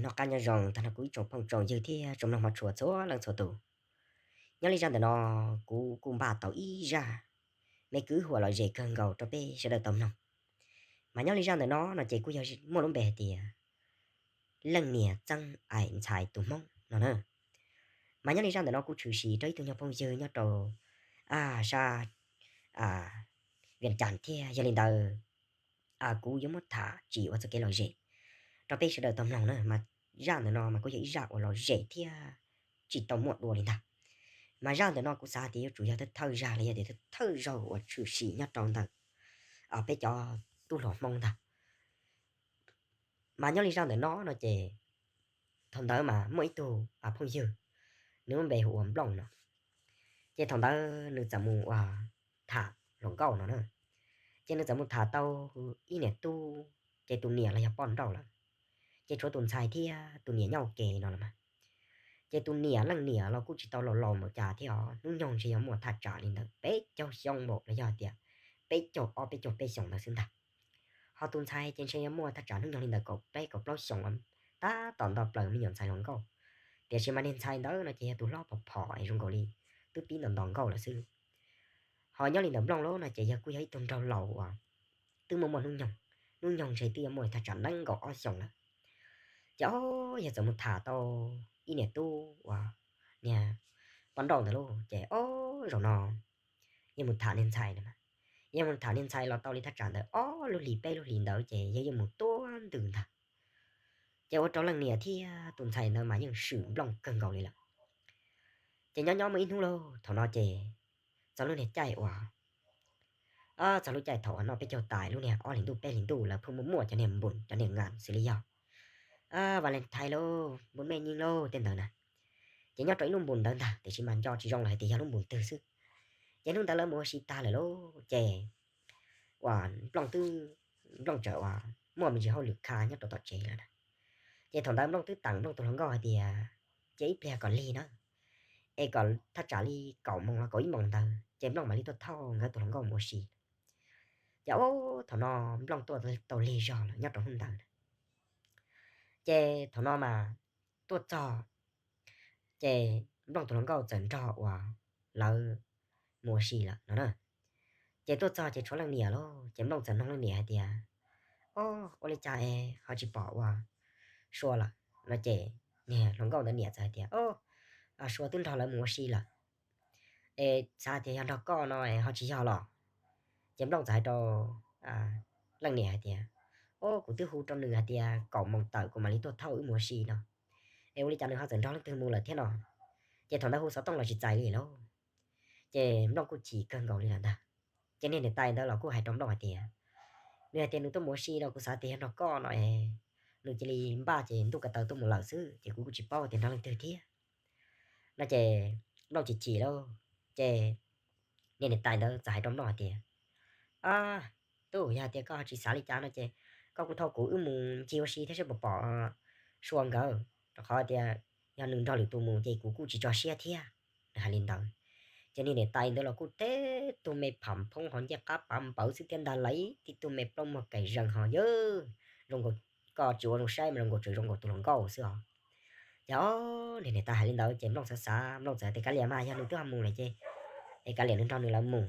Noj qab nyob zoo tag nrho kuv ib tsoom phooj tsoom ywg thiab tsoom mloog mov tshua txhua leej txhua tus. Nyob li zaj ntawm no, kuv kuj npaj tau ib zaj me kwv huam lom zem kawg nkaus rau peb sawv daws tau mloog. Mas nyob li zaj ntawm no no ces kuj yog muaj lub npe hais tias leej niam txeeb ais ntxhais tus hmoob no na. Mas nyob li zaj ntawm no kuj tshwm sim rau ib tug nyuag phooj ywg nyob rau sab Vias Cas thiab. Yog li ntawd, kuv yuav muab tham tsim ua txoj kev lom zem rau peb sawv daws tau mloog na. Mas zaj ntawm no mas kuj yog ib zaj uas lom zem thiab tsis tau muaj dua li ntag. Mas zaj ntawm no kuv xav tias yuav tsum yog thawj thawj zaj los yog tias thawj thawj zaug uas tshwm sim nyob rau ntawm peb cov tub hluas hmoob ntag. Mas nyob li zaj ntawm no no ces thaum ntawd mas muaj ib tug phooj ywg, nws lub npe hu ua Nplooj no. Ces thaum ntawd nws txawm mus ua tham hluas nkauj no na. Ces nws txawm mus tham tau ib niam tub, ces tus niam los yog poj nrauj lawm, ces tshuav tus ntxhais thiab tus niam nyob ua ke no los mas. Ces tus niam leej niam los kuj tsis tau laus laus npaum cas thiab os, hnub nyoog ntshe yog muaj thaj tsam li ntawm peb caug xyoo npaum los yog tias peb caug ob peb caug peb xyoos ntawd xwb ntag. Ho tus ntxhais ces ntshe yog muaj thaj tsam hnub nyoog li ntawm kaum peb kaum plaub xyoos, tab tom nto plaws me nyuam ntxhais hluas nkauj. Tiam sis mas niag ntxhais ntawd no ces yog tus hlob phom phom es zoo nkaus li twb pib nto nto nkauj lawm xwb. Ho nyob li ntawm Nplooj lawm no ces yog kuj yog ib tug nraug laus uas twb muaj muaj hnub nyoog, hnub nyoog ntshe twb yuav muaj thaj tsam nees nkaum ob xyoos lawm. Ces o, yog txawm mus tham tau ib niam tub uas niag poj nrauj ntawd lauj, ces o, zaum no yog mus tham niag ntxhais no, yog mus tham niag ntxhais los tau li thaj tsam ntawm ob lub hlis peb lub hlis ntawd ces yog yuav mus tuab ntws ntag. Ces ua rau leej niam thiab tus ntxhais ntawd mas yeej swm Nplooj kawg nkaus li lawm. Ces nyob nyob muaj ib hnub lauj, thaum no ces txog lub niag caij uas, txog lub caij thaum uas noj peb caug tas lub niag ob hlis ntuj peb hlis ntuj lawv pheej muaj muaj cov niag npus cov niag ngas xws li yog Valentine lauj, npus mej nyeej lauj tej ntawd na. Ces nyob rau ib lub npus ntawd ntag, tiam sis mas nco tsis zoo lawm hais tias yog lub npus twg xwb. Ces hnub ntawd lawv mus ua si tag lawm lauj, ces uas Nplooj twb, Nplooj txawm uas muaj me ntsis hauj lwm kha nyob rau tom tsev lawm na. Ces thaum ntawd Nplooj twb teem Nplooj tus hluas nkauj hais tias cia ib pliag kom lig na, es kom thaj tsam li kaum moos los kaum ib moos ntawd ces Nplooj mam li tuaj thauj nkawd tus hluas nkauj mus ua si. Ces o, thaum no Nplooj tuaj tau lig zog lawm nyob rau hnub ntawd. Ces thaum no mas tuaj txog, ces Nplooj tus hluas nkauj txawm nrog uas lawv mus ua si lawm no na. Ces tuaj txog ces tshuav leej niam lauj, ces Nplooj txawm nug leej niam hais tias, o, ua li cas es ho tsis pom uas Sua lawm no? Ces niag hluas nkauj ntawd niam txawm hais tias, o, Sua twb nrog lawv mus ua si lawm, es xav tias yog nrog koj no es ho tsis yog los? Ces Nplooj txawm hais rau leej niam hais tias, o, kuv twb hu rau nws hais tias kaum moos tawm kuv mam li tuaj thauj wb mus ua si no, es ua li cas nws ho txawm nrog leej twg mus lawm thiab no? Ces thaum ntawd hu xov tooj los tsis txais li lauj. Ces Nplooj kuj chim kawg nkaus li lawm ntag. Ces niag niam tais ntawd los kuj hais rau Nplooj hais tias, nws hais tias nws tuaj mus ua si no kuv xav tias yog nrog koj no es nws cia li npaj ces ntuj ko taw tuaj mus lawm xwb, ces kuv kuj tsis paub tias nrog leej twg thiab no. Ces Nplooj chim chim lauj, ces niag niam tais ntawd txawm hais rau Nplooj hais tias, a, tub, yog hais tias koj tsis xav li cas no ces koj kuj thauj kuv wb mus ncig ua si thiab seb puas pom Sua nkawd, rau qhov tias yog nws nrog lwm tus mus ces kuv kuj tsis tso siab thiab. Nws hais li ntawd, ces niag niam tais ntawd los kuj teb tug me pham phoob ho ncej qab pav npawv xwb thiab ntag lauj, tib tug me plaub muag kaim zees ho yawg, zoo nkaus, koj tsis ua zoo saib mas zoo nkaus tseem zoo nkaus tus hluas nkauj xwb os. Ces o, niag niam tais hais li ntawd ces Nplooj xav xav, Nplooj txawm tias kav liam mas yog nws twb ho mus lawm ces es kav liam nws nrog nws lawv mus.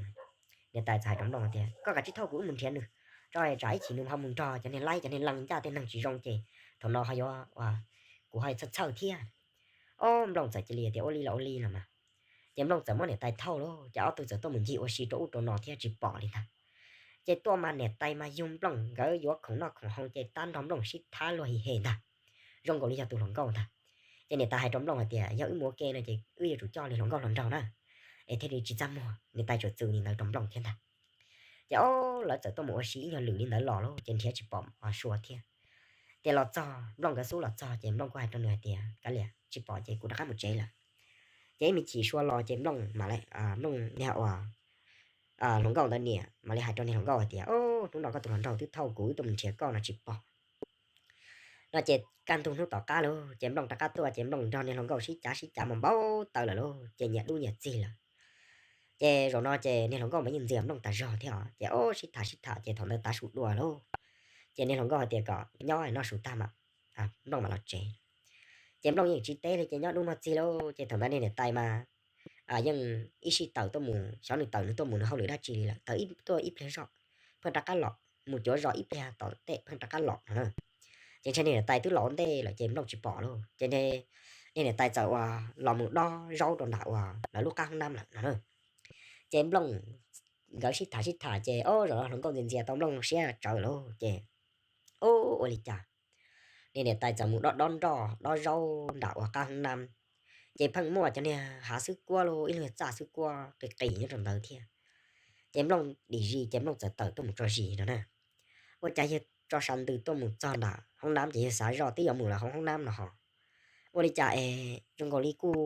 Niam tais txawm hais rau Nplooj tias koj kav tsij thauj kuv wb mus nrhiav nws tso, tsam ib chim nws ho mus nrog cov niag laib cov niag leej ncaj tej neeg tsis zoo ces thaum no ho yuav, kuv ho txhawj txhawj thiab. O, Nplooj txawm cia li tias ua li los ua li los mas. Ces Nplooj txawm muab niam tais thauj lauj, ces ob tug txawm tuaj mus ncig ua si rau ub rau no thiab tsis pom li ntag. Ces tuaj mas niam tais mas yug Nplooj, nkawd yuav khoom noj khoom haus ces tab nrog Nplooj sib thab luag hi he ntag, zoo nkaus li yog tus hluas nkauj ntag. Ces niam tais hais rau Nplooj hais tias yog wb mus ua ke no ces wb yuav tsum coj li hluas nkauj hluas nraug na, es thiaj li tsis txaj muag. Niam tais tsuas txwm li ntawd rau Nplooj thiab ntag. Ces o, lawv txawm tuaj mus ua si ib nyuag lwm li ntawd los lauj, ces nrhiav tsis pom Sua thiab. Ces los txog, Nplooj nkawd xub los txog ces Nplooj kuj hais rau nws hais tias kav liam tsis pom ces kuv rov qab mus tsev lawm. Ces ib me chim Sua los ces Nplooj mam li, Nplooj niag uas hluas nkauj ntawd niam mam li hais rau niag hluas nkauj hais tias, o, hnub no koj tus hluas nraug twb thauj kuv wb tuaj mus nrhiav koj no tsis pom no. Ces kaj ntug hnub tom qab lauj, ces Nplooj rov qab tuaj ces Nplooj nrog niag hluas nkauj sib cav sib cav mus npau taws lawm lauj, ces nyias dub nyias txig lawm. Ces zaum no ces niag hluas nkauj mas yeej ntxias Nplooj tas zog thiab os, ces o, sib tham sib tham ces thaum ntawd tav su dua lauj. Ces niag hluas nkauj hais tias kom nyob noj su tag mas Nplooj mam los tsev. Ces Nplooj yeej tsis teb li ces nyob dub muag txig lauj. Ces thaum ntawd niag niam tais mas yeej ib sij tawm tuaj mus, xyov nws tawm nws tuaj mus nws hauj lwm dab tsi li lawm, tawm ib tuaj ib pliag zoj, pheej rov qab los, mus cuav zos ib pliag tom tej pheej rov qab los no na. Ces ntshe niag niam tais twb los ua ntej lawm ces Nplooj tsis pom lauj. Ces niag niam tais txawm uas los mus dob zaub rau nram uas lawv lub qab hoob nab lawm no na. Ces Nplooj, nkawd sib tham sib tham ces ob zaug no hluas nkauj ntxias ntxias tau Nplooj siab tsawv lauj ces, ub, ua li cas, niag niam tais txawm mus dob dob nroj dob zaub nram uas qab hoob nab, ces pheej muaj cov niag hav xwb kuab los ib lub txaj xwb kuab qis qis nyob rau ntawd thiab. Ces Nplooj dim zis ces Nplooj txawm tawm tuaj mus tso zis no na. Ua cas yawg tso sas ntws tuaj mus txog nram hoob nab ces yawg xav zoj twb yuav mus lawm hauv hoob nab no ho, ua li cas es zoo nkaus li kuj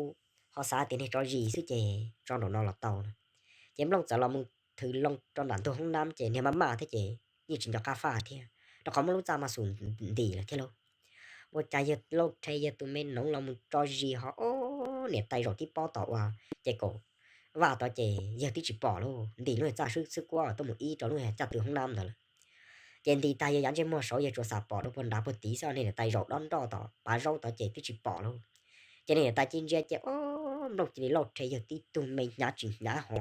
ho xav tias niag tso zis xwb ces tso nraum no los tau no. Ces Nplooj txawm los mus thws loo rau nram ntug hoob nab ces niag maj maj thiab ces yeej tsis nco qab faj thiab, rau qhov muaj lub txaj mas xus ntim lawm thiab lauj. Ua cas yawg lauj rhe yawg tus me noov los mus tso zis ho, ob, niam tais zaum tib pob tom uas ces kaum vaj tod ces yawg twb tsis pom lauj, ntim lub txaj xwb xwb kuab tuaj mus ib rau lub caj tw hoob nab ntawd lawm. Ces ntim tag yawg yav ntsej muag saud yawg tsuas xam pom rau puag nrad puag tid xwb, niag niam tais zaum dob nroj tom pav zaub tod ces twb tsis pom lauj. Ces niag niam tais cia li ntsia ces ob, Nplooj cia li lauj rhe yawg tib tug me hnyav tsis hnyav ho,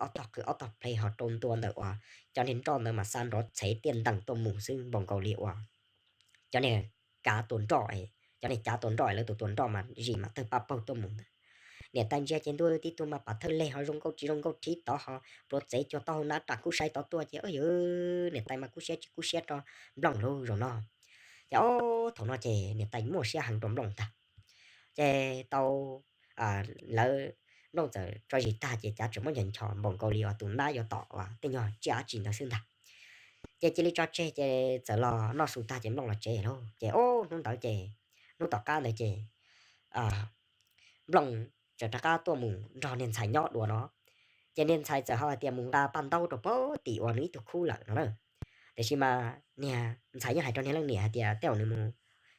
ob tog qw ob tog ple ho rau ntua ntawm uas cov niag nroj ntawd mas xa nrov txhev tiaj ntees tuaj mus xwb npaum nkaus li uas cov niag kav tua nroj, cov niag kav tua nroj lawv tus tua nroj mas zis mas tawg paj paug tuaj mus ntawd. Niam tais ntsia ces ntua tib tug mas pas thawj leg ho zoo nkauj tsis zoo nkauj rhib tod ho pluav txev cuag taub hau nab ras kub saib tod tuaj ces, yawg niam tais mas kub siab tsis kub siab rau Nplooj lauj zaum no. Ces ob, thaum no ces niam tais muaj siab heev rau Nplooj ntag. Ces tau lawv, Nplooj txawm tso zis tag ces cav tseem muab nchos nchos npaum nkaus li uas tus nab yuav tom uas tej nyuag tsiaj dab tsi ntawd xwb ntag. Ces cia li tso tseg ces txawm los noj su tag ces Nplooj los tsev lauj. Ces ob, hnub ntawd ces, hnub tom qab ntawd ces Nplooj txawm rov qab tuaj mus nrog niag ntxhais nyob dua no. Ces niag ntxhais txawm ho hais tias mus nqa paj ntaub rau pem tim uas nws ib tug khub lawm no na. Tiam sis mas niag ntxhais yeej hais rau niag leej niam hais tias tej zaum nws mus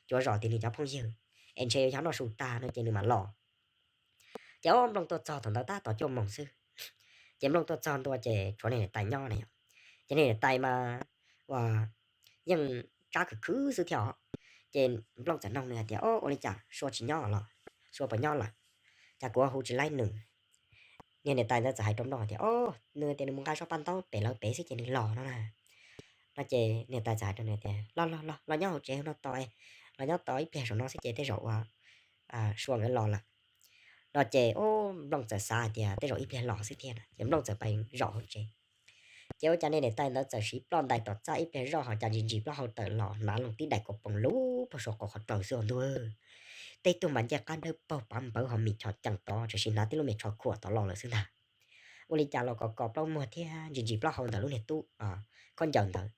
cuav zos tim nws cov phooj ywg es ntshe yuav yog noj su tag no ces nws mam los. Ces ob, Nplooj tuaj txog thaum ntawd tab tom cuaj moos xwb. Ces Nplooj tuaj txog ntua ces tshuav niag niam tais nyob na yom. Ces niag niam tais mas uas yeej tsab khwv khwv xwb thiab os. Ces Nplooj txawm nug nws hais tias, ob, ua li cas Sua tsis nyob los? Sua puas nyob lawm? Cas kuv hu tsis laib nws? Niag niam tais ntawd txawm hais rau Nplooj tias, ob, nws tias nws mus nqa zog paj ntaub pem lawv pem xwb ces nws los no na. No ces niag tais txawm hais rau nws tias, los los los los nyob hauv tsev no tos, los nyob tos ib pliag saum no xwb ces tej zaum uas Sua nkawd los lawm. No ces ob, Nplooj txawm xav hais tias tej zaum ib pliag los xwb thiab no ces Nplooj txawm pais zaum hauv tsev. Ces ua cas niag niam tais ntawd txawm siv ploj ntais tom txaj ib pliag zoj ho cas ntsis ntsis plaub hau tawm los hnav loo tib daim kaus poom lub puag saum qaum qhov raws xwb os ntuj. Tej tug mas ncej qab dawb paug pav npawv ho mis chom cees tod, tsuas siv hnav tib lub me tsho khuam tod los lawm xwb ntag. Ua li cas los kos kos plaub muag thiab ntsis ntsis plaub hau ntawm lub niag tub khaub ncaws ntawd.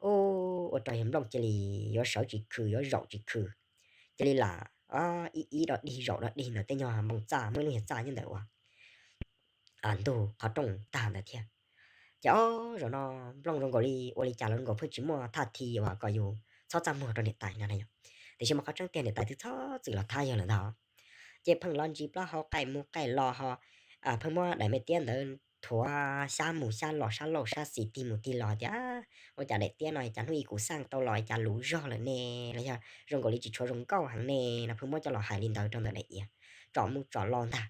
Ua rau yawg Nplooj cia li yuav sawv tsis khw yuav zaum tsis khw, cia li lam ib ib do dig zaum do dig ntawm tej nyuag npoo txaj muaj ib lub nyuag txaj nyob ntawm uas ntug qhov rooj tag ntawd thiab. Ces ob, zaum no Nplooj zoo nkaus li ua li cas los zoo nkaus pheej tsis muaj thaj thi uas kom yus txhob txaj muag rau niam tais no na yom. Tiam sis mas qhov tseeb tiag niam tais twb txhob txwm los thab yawg lawm ntag. Ces pheej los ntsis plaub hau qaij mus qaij los ho pheej muab daim me tiab ntawd thuav xyab mus xyab los sab laug sab xis tig mus tig los tias, ua cas daim tiab no cas hnub ib kuv xaj tau los cas luv zog lawm ne, los yog zoo nkaus li tsis tshua zoo nkauj heev ne no pheej muab coj los hais li ntawd rau ntawm daim iav tsom mus tsom los ntag.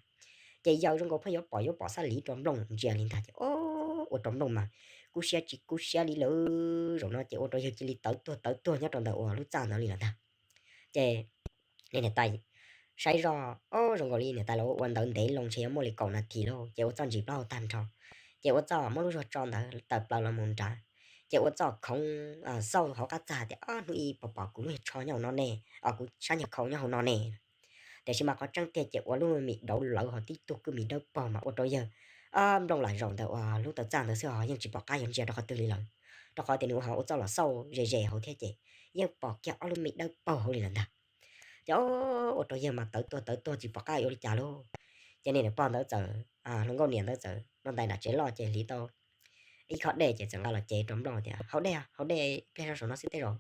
Ces yawg zoo nkaus pheej yuav pom yuav pom xab liv rau Nplooj ntsia li ntag ces ob, ua rau Nplooj mas kub siab tsis kub siab li lawm. Zaum no ces ua rau yawg cia li tawv tuag tawv tuag nyob rau ntawm uas lub txaj ntawd li lawm ntag. Ces niam tais saib zoj ob, zoo nkaus li niam tais los ua ntawd ntev loo ntshe yuav muaj li kaum nas this lauj, ces ua txuj ntsis plaub hau tag nrho. Ces ua txuj muab lub zuag tso ntawd tawm plaws los mus nrad. Ces ua txuj khoov xauj hauv qab txaj tias, ob, hnub ib pom pom kuv lub nyuag tsho nyob hauv no ne, kuv sab nyuag khau nyob hauv no ne. Tiam sis mas qhov tseeb tiag ces ua lub mis dauv lawv ho tib tug kwj mis dawb paug mas ua rau yawg Nplooj lam zaum ntawm uas lub taw txaj ntawd xwb ho yeej tsis pom qab yuav ntsia rau qhov twg li lawm, rau qhov tias nws ua ho ua txuj los xauj ze ze hauv thiab ces yeej pom kiag ob lub me dawb paug hauv li lawm ntag. Ces ua rau yawg mas tawv tuag tawv tuag tsis pom qab yuav ua li cas lauj. Ces niam pog ntawd txawm, hluas nkauj niam ntawd txawm noj ntais nram tsev loj ces hliv tau ib khob dej ces txawm nqa los cev rau Nplooj tias, haus dej, haus dej ib pliag zog saum no xwb tej zaum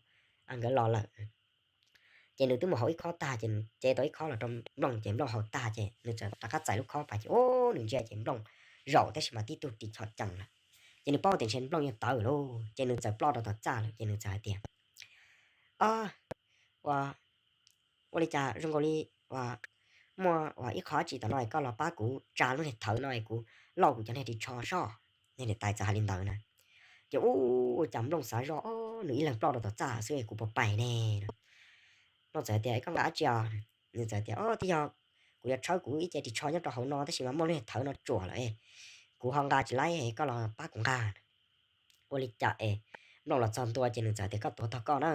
nkawd los lawm. Ces nws twb mus haus ib khob tag ces nws cev tau ib khob los rau Nplooj ces Nplooj haus tag ces nws txawm rov qab txais lub khob pas ces ub, nws ntsia ces Nplooj zaum tab sis mas tib tug ris chom cees lawm. Ces nws paub tias ntshe Nplooj yeej tawv lauj ces nws txawm ploj rau tom txaj lawm ces nws txawm hais tias, ob, ua, ua li cas zoo nkaus li uas muaj uas ib qho dab tsi tom no es koj los pab kuv tsa lub niag thawv no es kuv lauj kuv cov niag ris tsho soj. Niag niam tais txawm hais li ntawd na. Ces ua cas Nplooj xav zoj, nws ib leeg ploj rau tom txaj xwb es kuv puas pais ne? Nplooj txawm tias, koj nqa dab tsi os? Nws txawm tias, o twb yog kuv yuav tshawb kuv ib ce ris tsho nyob rau hauv no tab sis mas muaj lub niag thawv no tsuam lawm, kuv ho nqa tsis laib, koj los pab kuv nqa. Ua li cas es Nplooj los txog ntua ces nws txawm tias, koj tuav tog koj na.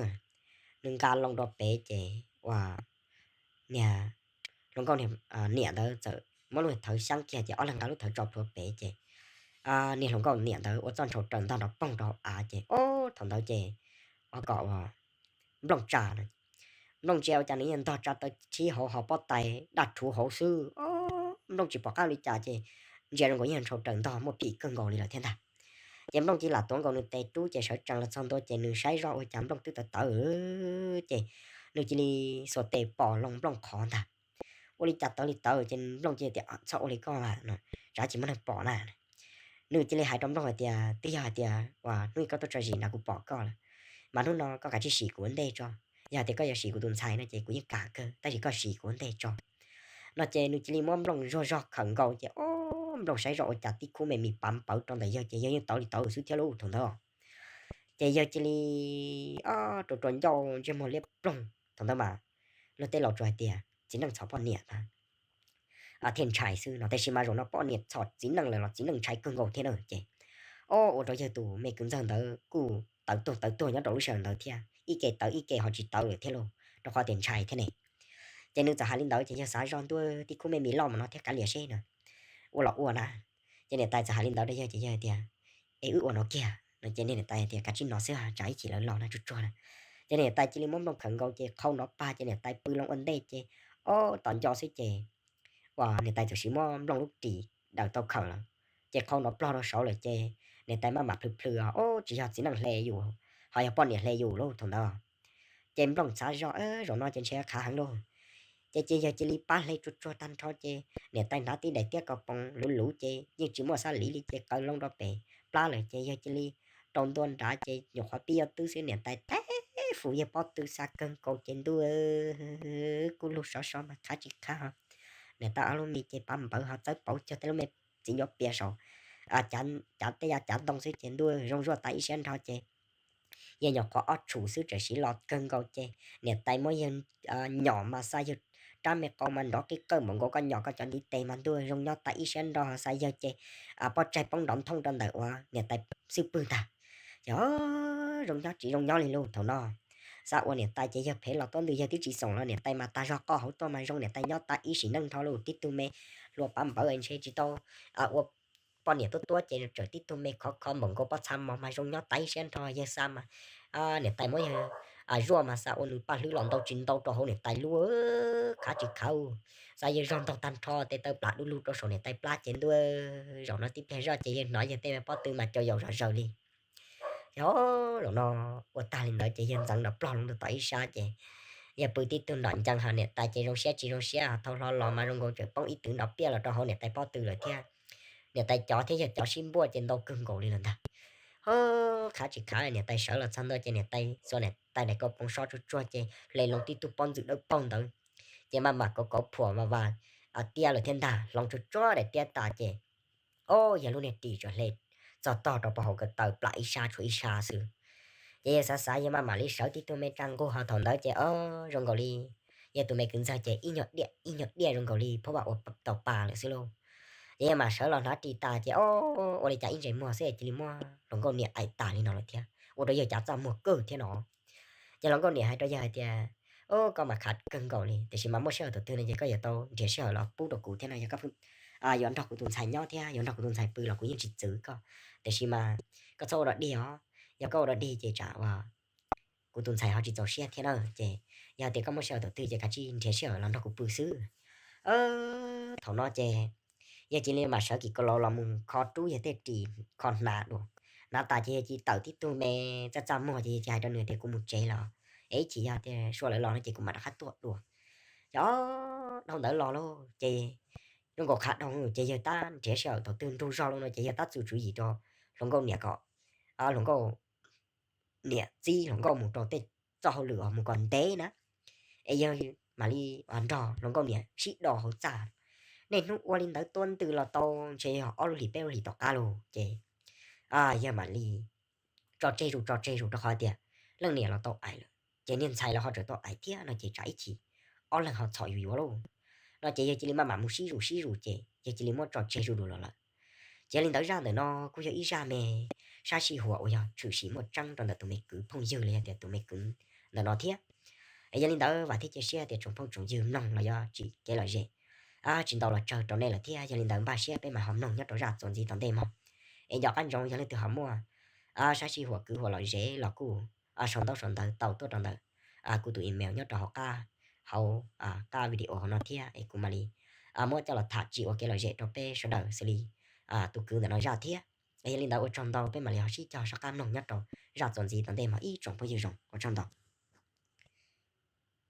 Nws nqa loo rau pem ces ua niag hluas nkauj niam ntawd txawm muab lub niag thawv xyab kiag ces ob leeg nqa lub thawv tso plhuav pem ces niag hluas nkauj niam ntawd ua txoj ntshaus raws ntog nrov poog rau hauv av ces o thaum ntawd ces ua kom ua Nplooj tsa no. Nplooj ntsia ua cas nws yeej ntog tsa taw thib hauv ho pob tais daj rhuv hauv xwb. Nplooj tsis pom qab li cas ces ntsia zoo nkaus yeej ntshaus raws ntog muaj phim kawg nkaus li lawm thiab ntag. Ces Nplooj cia li lam tuav nkaus nws tes rub ces sawv tsees los txog ntua ces nws saib zoj ua cas Nplooj twb tawv tawv ces nws cia li xuas tes pom loo Nplooj qhov ntag. Ua li cas tawv li tawv ces Nplooj cia li tias, txhob ua li koj lawm no, tsam tsis muaj neeg pom na. Nws cia li hais rau Nplooj hais tias, twb yog hais tias uas hnub ib koj tuaj tso zis na kuv pom koj lawm, mas hnub no koj kav tsij sim kuv ua ntej tso. Yog hais tias koj yuav sim kuv tus ntxhais no ces kuv yeej kam kawg tab sis koj sim kuv ua ntej tso. No ces nws cia li muab Nplooj zuag zog khawm nkaus ces o Nplooj saib zoj ua cas tib khub me mis pav npawv rau ntawm yawg ces yawg yeej tawv li tawv xwb thiab lauj thaum ntawd. Ces yawg cia li o rua rua ncauj ntsej muag liab ploog thaum ntawd mas luag tej laus tsuas hais tias txiv neej txhom poj niam na thiaj ntshai xwb no, tiam sis mas zaum no poj niam txhom txiv neej lawm los txiv neej ntshai kawg nkaus thiab na ces o ua rau yawg tus me kwv ntxawg ntawd kuj tawv tuag tawv tuag nyob rau lub sij hawm ntawd thiab, ib ke tawv ib ke ho tsis tawv lawm thiab lauj, rau qhov tias ntshai thiab ne. Ces nws txawm hais li ntawd ces yawg xav zoj ntuj tib khub me mis loj mas no thiab kav liam seb no, ua los ua na. Ces niam tais txawm hais li ntawd rau yawg ces yawg tias, es wb ua no kiag no ces niam tais tias kav tsij no xwb tsam ib chim lawv los na tsuag tsuag na. Ces niam tais cia li muab Nplooj khawm nkaus ces qhau nrov pag ces niam tais pw loo ua ntej ces o tom nco xwb ces uas niam tais txawm siv muab Nplooj lub ris daws tau khawm lawm, ces qhau nrov plog rau saud lawm ces niam tais maj mam plhws plhws, o tsis yog txiv neej hle yus, ho yog poj niam hle yus lauj thaum ntawd. Ces Nplooj xav zoj, zaum no ces ntshe khav heev lauj. Ces ces yawg cia li pab hle tsuag tsuag tag nrho ces niam tais hnav tib daim tiab ko poos luv luv ces yeej tsis muaj xab lis li ces qaws loo rau pem plab lawm ces yawg cia li rau ntua nrad ces nyuam qhuav pib yuav twb xwb niam tais teb fus yawg pob tw xa kawg nkaus ces ntuj kuj lug sov so mas qhav tsis qhav ho. Niam tais ob lub mis ces pav npawv ho txawb pauv cog tej lub me txiv ncuav pias saum cav tej yav cav ntoo xwb ces ntuj zoo zuaj tas ib siab nrho ces yawg nyuam qhuav ob tshum xwb txawm siv los kawg nkaus ces niam tais muab yawg nyom mas xa yawg rab me qau mas nrov qij qawj npaum nkaus koj nyom koj cov ntiv tes mas ntuj zoo nyob tas ib siab nrho xa yawg ces pob tsaig poob nrov nthooj rau ntawm uas niam tais xwb pwg ntag. Ces zoo nyob tsis zoo nyob li lauj thaum no. Xav ua niam tais ces yawg phem los tuab ntws yawg twb tsis xoom los niam tais mas tas zog qoj hauv tuaj mas zoo niam tais nyob tas ib sim neej nrho lauj. Tib tug me hluas pav npawv ntshe tsis tau ua poj niam tuab tuab ces tseem tib tug me khov kho npaum nkaus pob txha mos mas zoo nyob tas ib siab nrho yawg xa mas niam tais muab yawg zuaj mas xa ua nws paj hlwb los ntau tsis ntau rau hauv niam tais lub qhav tsis qhav. Xa yawg zog ntog tag nrho tes taw plam du lug rau saum niam tais plab ces ntuj zaum no tib pliag zoj ces yawg hnov yawg tej me pob tw mas cau yaus zom zaws li. Yog zaum no ua tag li ntawd ces yawg ntxeev nram plog loo rau tom ib sab ces yawg pw tib tug nrom ncees ho niam tais ces zoo siab tsis zoo siab ho thau hlo los mas zoo nkaus tseem poob ib twv nrov piaj los rau hauv niam tais pob tw lawm thiab. Niam tais cov thiab yawg cov sib npuaj ces ntau kawg nkaus li lawm ntag. Ho qhav tsis qhav niam tais sawv los txog ntua ces niam tais xuas niam tais daim ko poos so tsuag tsuag ces hle loo tib tug pob ntxwm dawb paug ntawd ces maj mam kauv kauv phuam mas vas tiab lawm thiab ntag. Hloov tsuag tsuag daim tiab tas ces o yawg lub niag ris tsuas hle txog tog rau pem hauv ko taw plam ib sab tshuav ib sab xwb. Ces yawg xav xav yawg maj mam li sawv tib tug me raj nquj ho thaum ntawd ces o zoo nkaus li yawg tus me kwv ntxawg ces ib nyuag diaj ib nyuag diaj zoo nkaus li phuab vaj ua tau pa lawm xwb lauj. Ces yawg mam sawv los hnav ris tas ces o ua li cas ib ntsais muag xwb cia li muab hluas nkauj niam aim tas li no lawm thiab ua rau yawg cav txaj muag kawg thiab no. Ces hluas nkauj niam hais rau yawg hais tias, o koj mas khav kawg nkaus li tiam sis mas muaj sij hawm thaum twg no ces koj yuav tau nrhiav sij hawm los pub rau kuv thiab no, yog koj yuav nrog kuv tus ntxhais nyob thiab yuav nrog kuv tus ntxhais pw los kuv yeej tsis txwv koj, tiam sis mas koj txhob ua dog dig os, yog koj ua dog dig ces tsam kuv tus ntxhais ho tsis txaus siab thiab na. Ces yog tias koj muaj sij hawm thaum twg ces kav tsij nrhiav sij hawm los nrog kuv pw xwb. Thaum no ces yawg cia li mam sawv kim ko laus los mus kho rub yawg tej ris kho hnav dua. Hnav tas ces yawg cia li tawm tib tug me txaj txaj muag ces yawg cia hais rau nws tias kuv mus tsev los, es ib chim yog tias sua lawv los no ces kuv mam rov qab tuaj dua. Ces dhau ntawd los lauj ces zoo nkaus qhav dhau ces yawg tab nrhiav sij hawm thaum twg nrug zog lawm no ces yawg tab txwm tswv yim rau hluas nkauj niam kom hluas nkauj niam txib hluas nkauj mus rau tej txoj hauj lwm mus kom ntev na, es yawg mam li nrog hluas nkauj niam sib do hauv txaj. Niaj hnub ua li ntawd tua ntws los tau ntshe yog ob lub hlis peb lub hlis tom qab lauj. Ces yawg mam li tso tseg zus tso tseg zus rau qhov tias leej niam los tau aim lawm, ces niag ntxhais los ho tseem tau aim thiab no ces tsam ib chim ob leeg ho txhom yuav yuav lauj. No ces yawg cia li maj mam mus sib zus sib zus ces yawg cia li muab tso tseg zus zus los lawm. Ces yog li ntawd zaj ntawm no kuj yog ib zaj me sab sij huam uas yog tshwm sim muaj tseeb rau ntawm tus me kwv phooj ywg los yog tias tus me kwv ntawm no thiab. Es yog li ntawd vam thiab cia siab tias tsoom phooj tsoom ywg mloog los yog tsim kev lom zem tsis ntau los tsawg rau nej lawm thiab. Yog li ntawd npaj siab peb mam ho mloog nyob rau zaj txuas ntxiv tom ntej mog. Es nco qab ntsoov yog leej twg ho muaj sab sij huam kwv huam lom zem los kuj sau ntaub sau ntawv tau tuaj rau ntawm kuv tus email nyob rau hauv qab, hauv qab video hauv no thiab es kuv mam li muab coj los tham tsim ua kev lom zem rau peb sawv daws xws li tus kwv ntawm no zaj thiab. Es yog li ntawd ua tsaug ntau, peb mam li ho sib cog soj qab mloog nyob rau zaj txuas ntxiv tom ntej mog ib tsoom phooj ywg zoo, ua tsaug ntau.